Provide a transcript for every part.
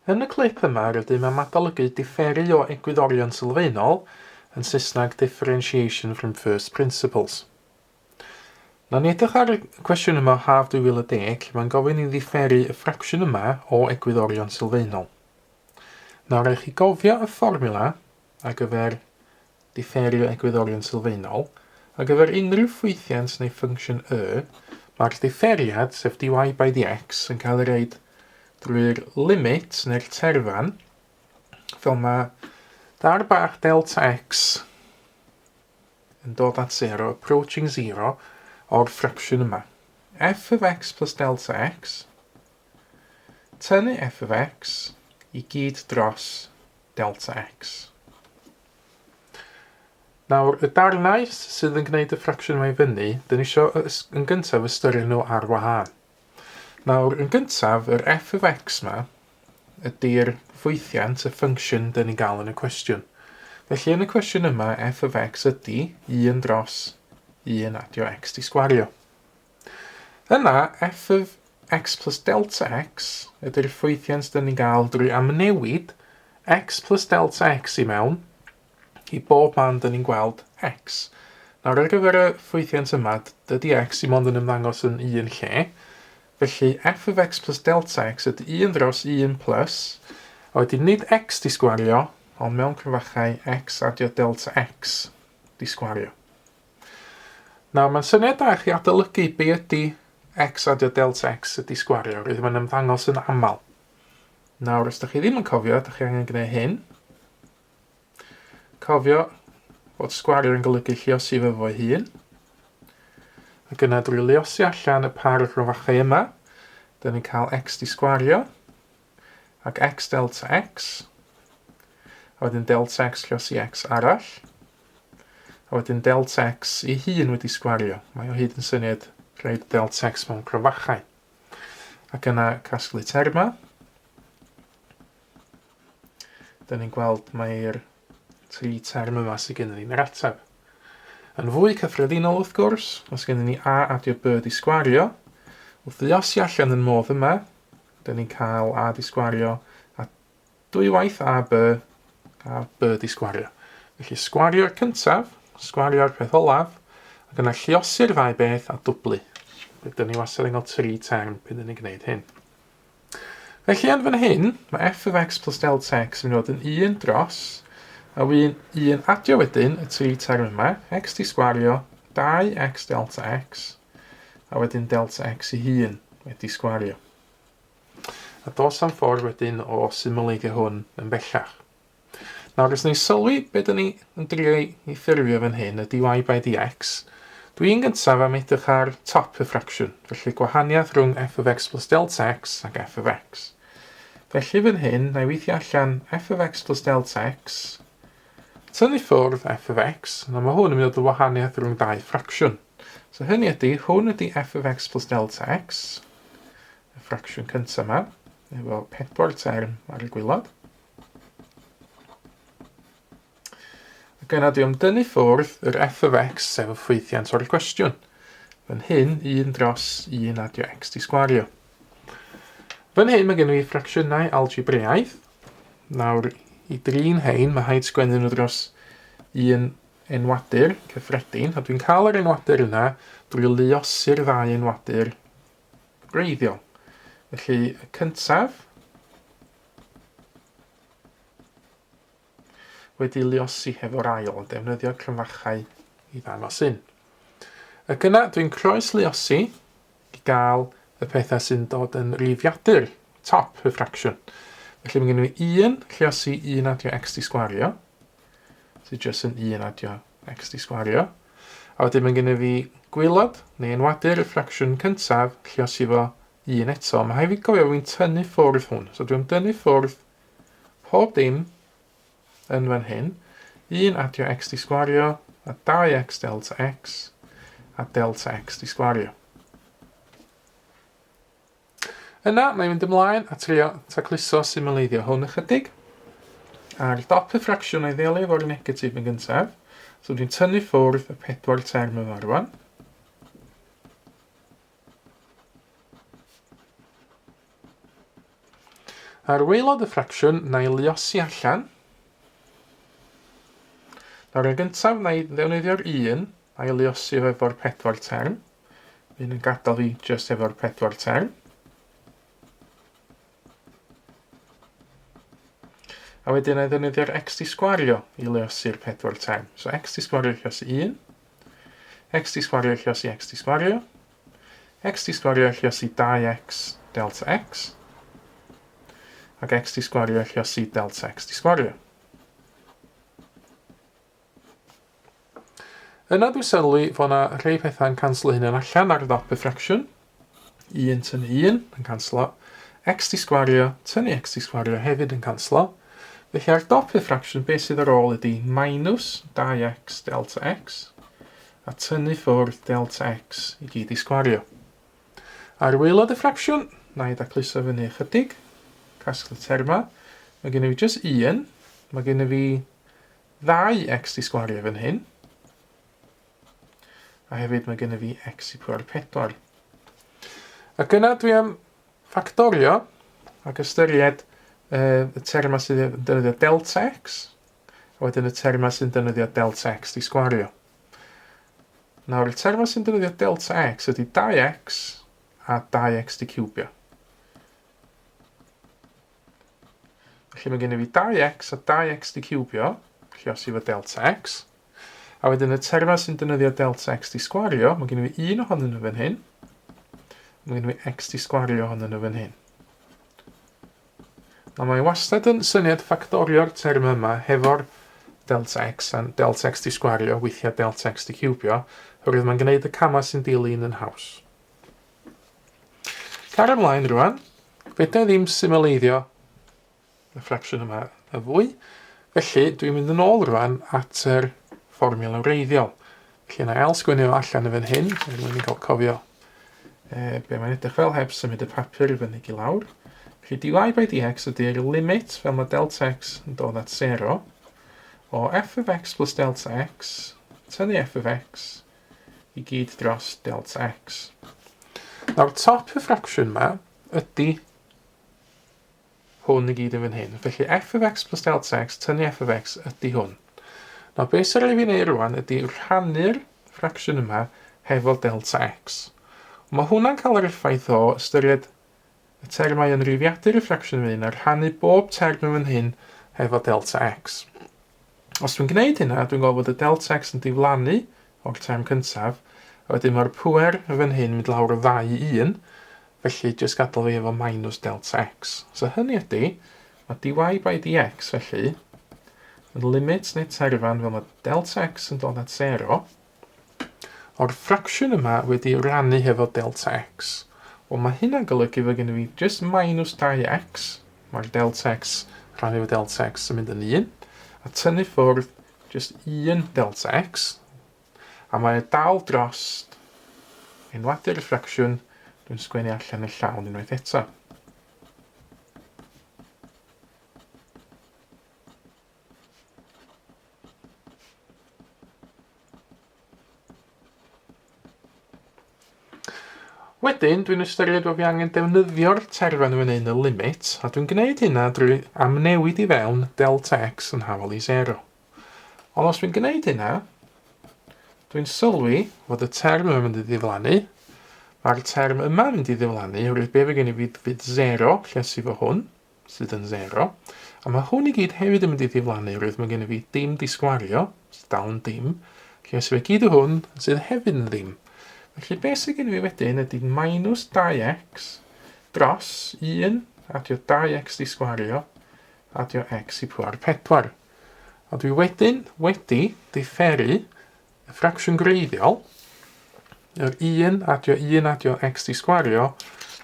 Yn y clip yma rydym am adolygu diferu o egwyddorion sylfaenol, yn Saesneg Differentiation from First Principles. Nawn ni edrych ar y cwestiwn yma o haf 2010 lle mae'n gofyn i ddiferu y ffracsiwn yma o egwyddorion sylfaenol. Nawr rhaid chi gofio y fformiwla ar gyfer Diferu egwyddorion sylfaenol, Ar gyfer unrhyw ffwythiant neu function y, mae'r diferiad, sef dy by dx, yn cael ei roid drwy'r limit neu'r terfan, fel mae dar bach delta x yn dod at 0, approaching 0, o'r ffracsiwn yma. F of x plus delta x, tynnu f of x i gyd dros delta x. Nawr, y darnau sydd yn gwneud y ffracsiwn yma i fyny, dyn ni eisiau yn gyntaf ystyried nhw ar wahân. Nawr, yn gyntaf, yr f of x yma ydy'r ffwythiant, y function dyn ni'n gael yn y cwestiwn. Felly yn y cwestiwn yma, f of x ydy 1 dros 1 adio x di sgwario. Yna, f of x plus delta x ydy'r ffwythiant dyn ni'n gael drwy amnewid x plus delta x i mewn i bob man dyn ni'n gweld x. Nawr ar gyfer y ffwythiant yma, dydy x dim ond yn ymddangos yn un lle, felly f of x plus delta x ydy 1 dros 1 plus, a wedyn nid x di sgwario, ond mewn cromfachau x adio delta x di sgwario. Nawr, mae'n syniad da i chi adolygu be ydy x adio delta x ydy sgwario, roedd mae'n ymddangos yn aml. Nawr, os da chi ddim yn cofio, da chi angen gwneud hyn. Cofio bod sgwario yn golygu lluosi fo fo'i hun. Ac yna drwy luosi allan y par o gromfachau yma, da ni'n cael x di sgwario ac x delta x, a wedyn delta x lluosi x arall, a wedyn delta x ei hun wedi sgwario. Mae o hyd yn syniad rhaid delta x mewn cromfachau. Ac yna casglu terma. Dyna ni'n gweld mae'r tri term yma sydd gennym ni'n yr ateb. Yn fwy cyffredinol wrth gwrs, os gennym ni a adio b di sgwario, wrth dduosi allan yn modd yma, dyn ni'n cael a di sgwario a dwywaith a b a b di sgwario. Felly sgwario'r cyntaf, sgwario'r peth olaf, ac yna lluosi'r ddau beth a dwblu. Rydyn ni wastad yn cael tri term pan dyn ni'n gwneud hyn. Felly yn fan hyn, mae f of x plus delta x yn mynd i fod yn 1 dros, a wy'n 1 adio wedyn y tri term yma, x di sgwario, 2x delta x, a wedyn delta x i hun wedi sgwario. A dos am ffordd wedyn o symleiddio hwn yn bellach. Nawr, os ni'n sylwi be dyn ni yn drio i ffurfio fan hyn, y dy by dx, dwi'n gyntaf am edrych ar top y ffracsiwn, felly gwahaniaeth rhwng f of x plus delta x ac f of x. Felly fan hyn, na i weithio allan f of x plus delta x, tynnu ffwrdd f of x, na mae hwn yn mynd o wahaniaeth rhwng dau ffracsiwn. So hynny ydy, hwn ydy f of x plus delta x, y ffracsiwn cyntaf yma, efo pedwar term ar y gwylod. Ac yna dwi am dynnu ffwrdd yr f of x, sef y ffwythiant o'r cwestiwn. Fan hyn, 1 dros 1 adio x di sgwario. Fan hyn mae gen i ffracsiynau algebreaidd. Nawr, i drin hein, mae rhaid sgwennu nhw dros un enwadur cyffredin, a dwi'n cael yr enwadur yna drwy luosi'r ddau enwadur gwreiddiol. Felly, y cyntaf, wedi luosi hefo'r ail, yn defnyddio cromfachau i ddangos un. Ac yna dwi'n croes luosi i gael y pethau sy'n dod yn rifiadur top y ffracsiwn. Felly mae gen i 1 lluosi 1 adio x di sgwario, sydd jyst yn 1 adio x di sgwario. A wedyn mae gen i fi gwylod neu enwadur y ffracsiwn cyntaf lluosi fo un eto. Mae rhaid fi gofio fi'n tynnu ffwrdd hwn. So dwi'n dynnu ffwrdd pob dim yn fan hyn. 1 adio x di sgwario a 2x delta x a delta x di sgwario. Yna, mae'n mynd ymlaen a trio tacluso symleiddio hwn ychydig. Ar dop y ffracsiwn a'i ddelio efo'r negatif yn gyntaf. So dwi'n tynnu ffwrdd y pedwar term yma rwan. Ar waelod y ffracsiwn, na i luosi allan. Nawr yn gyntaf, na i ddefnyddio'r 1 a'i luosi fo efo'r pedwar term. Fydd yn gadael fi jyst efo'r pedwar term. A wedyn na i ddefnyddio'r x di sgwario i luosi'r pedwar term. So x di sgwario lluosi 1, x di sgwario lluosi x di sgwario, x di sgwario lluosi 2x delta x, ac x di sgwario lluosi delta x di sgwario. Yna dwi'n sylwi fod yna rhai pethau'n canslo hunan allan ar ddop y ffracsiwn. 1 tynnu 1 yn canslo. X di sgwario, tynnu x di sgwario hefyd yn canslo. Felly ar dop y ffracsiwn, beth sydd ar ôl ydy minus 2x delta x a tynnu ffwrdd delta x i gyd i sgwario. Ar waelod y ffracsiwn, na i dacluso fyny ychydig, casglu termau. Mae gen i fi jyst 1, mae gen i fi ddau x di sgwario fan hyn. A hefyd mae gennym fi x i pŵer 4. Ac yna dwi am ffactorio ac ystyried y termau sydd yn defnyddio delta x, a wedyn y termau sy'n defnyddio delta x di sgwario. Nawr, y termau sy'n defnyddio delta x ydy 2x a 2x di ciwbio. Felly mae gennym fi 2x a 2x di ciwbio, felly os i fo delta x. A wedyn y termau sy'n defnyddio delta x di sgwario, mae gennym fi un ohonyn nhw fan hyn. Mae gennym fi x di sgwario ohonyn nhw fan hyn. Nawr mae wastad yn syniad ffactorio'r termau yma hefo'r delta x a delta x di sgwario, weithiau delta x di ciwbio, oherwydd mae'n gwneud y camau sy'n dilyn yn haws. Car ymlaen rwan, fedra i ddim symleiddio y ffracsiwn yma y fwy, felly dwi'n mynd yn ôl rwan at yr fformiwla wreiddiol. Felly yna ail sgwennu fo allan yn fan hyn, er mwyn i gael cofio e, be mae'n edrych fel heb symud y papur i fyny i lawr. Felly dy by dx ydy'r limit fel mae delta x yn dod at 0 o f of x plus delta x tynnu f of x i gyd dros delta x. Nawr, top y ffracsiwn yma ydy hwn i gyd yn fan hyn. Felly f of x plus delta x tynnu f of x ydy hwn. Nawr, beth sy'n rhaid fi wneud rwan ydy rhannu'r ffracsiwn yma hefo delta x. Mae hwnna'n cael yr effaith o ystyried y termau yn rifiadur y ffracsiwn yn hyn a rhannu bob term yn fan hyn hefo delta x. Os dwi'n gwneud hynna, dwi'n gweld bod y delta x yn diflannu o'r term cyntaf, a wedyn mae'r pwer yn fan hyn mynd lawr o 2 i 1, felly jyst gadael fi efo minus delta x. So hynny ydy, mae dy by dx felly yn limit neu terfan fel mae delta x yn dod at 0, o'r ffracsiwn yma wedi rannu hefo delta x. Wel, mae hynna'n golygu fod gen i fi just minus 2x, mae'r delta x rhannu efo delta x yn mynd yn 1, a tynnu ffwrdd just 1 delta x, a mae dal dros enwadu'r ffracsiwn dwi'n sgwennu allan y llawn unwaith eto. Wedyn, dwi'n ystyried bod fi angen defnyddio'r terfyn yn fan hyn, y limit, a dwi'n gwneud hynna drwy amnewid i fewn delta x yn hafal i 0. Ond os dwi'n gwneud hynna, dwi'n sylwi fod y term yma'n mynd i ddiflannu, mae'r term yma'n mynd i ddiflannu, oherwydd be fe gen i fydd, fydd 0, lle sydd fo hwn, sydd yn 0. A mae hwn i gyd hefyd yn mynd i ddiflannu oherwydd mae gen i fi dim di sgwario, sydd dal yn dim. Felly os fe gyd o hwn, sydd hefyd yn ddim. Felly beth sydd gen i fi wedyn ydy minus 2x dros 1 adio 2x di sgwario adio x i pŵer 4. A dwi wedyn wedi diferu y ffracsiwn gwreiddiol, yr 1 adio 1 adio x di sgwario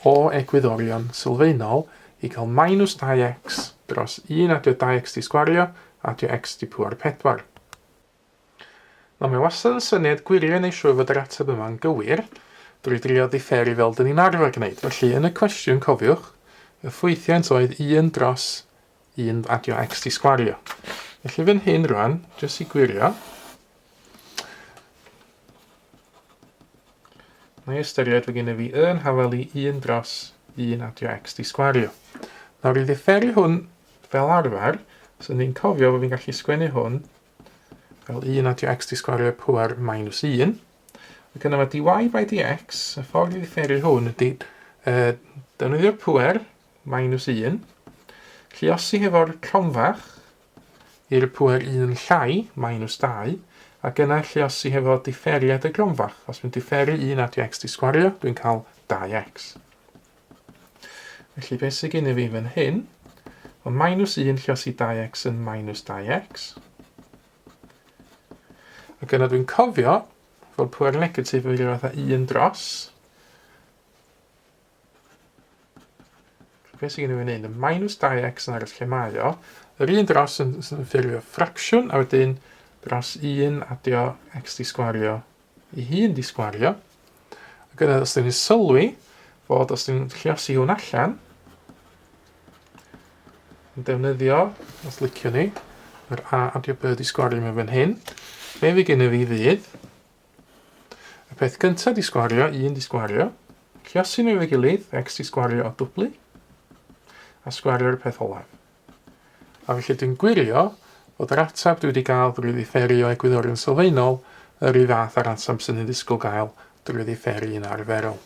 o egwyddorion sylfaenol i gael minus 2x dros 1 adio 2x di sgwario adio x di pŵer 4. Nawr mae wastad yn syniad gwirio neu siŵr fod yr ateb yma'n gywir drwy drio ddifferu fel dyn ni'n arfer gwneud. Felly yn y cwestiwn cofiwch, y ffwythiant oedd 1 dros 1 adio x di sgwario. Felly fan hyn rwan, jyst i gwirio, na i ystyried fod gennym fi yn hafal i 1 dros 1 adio x di sgwario. Nawr i ddifferu hwn fel arfer, so ni'n cofio bod fi'n gallu sgwennu hwn fel 1 adio x di sgwario pwer minus 1. Ac yna mae dy by dx, y ffordd i ddifferu hwn ydy defnyddio'r pwer minus 1, lluosi hefo'r cronfach i'r pwer 1 llai, minus 2, ac yna lluosi hefo diferiad y gronfach. Os dwi'n diferu 1 adio x di sgwario, dwi'n cael 2x. Felly beth sydd gen i fi fan hyn, mae minus 1 lluosi 2x yn minus 2x. Ac yna dwi'n cofio fod pwer negatif yn rhyw fath â 1 dros. Beth sydd gen i fan hyn, y minus 2x yn aros lle mae o. Yr 1 dros yn, yn ffurfio ffracsiwn, a wedyn dros 1 adio x di sgwario i hun di sgwario. Ac yna, os dyn ni'n sylwi fod os dyn ni'n lliosi hwn allan, yn defnyddio, os licio ni, yr A adio B di sgwario mewn fan hyn, be fi gen i fi fydd, y peth gyntaf di sgwario, 1 di sgwario, lliosi nhw efo'i gilydd, x di sgwario o dwblu, a sgwario'r peth olaf. A felly dwi'n gwirio fod yr ateb dwi wedi gael drwy ddifferu o egwyddorion sylfaenol yr un fath â'r ateb sy'n ei ddisgwyl gael drwy ddifferu un arferol.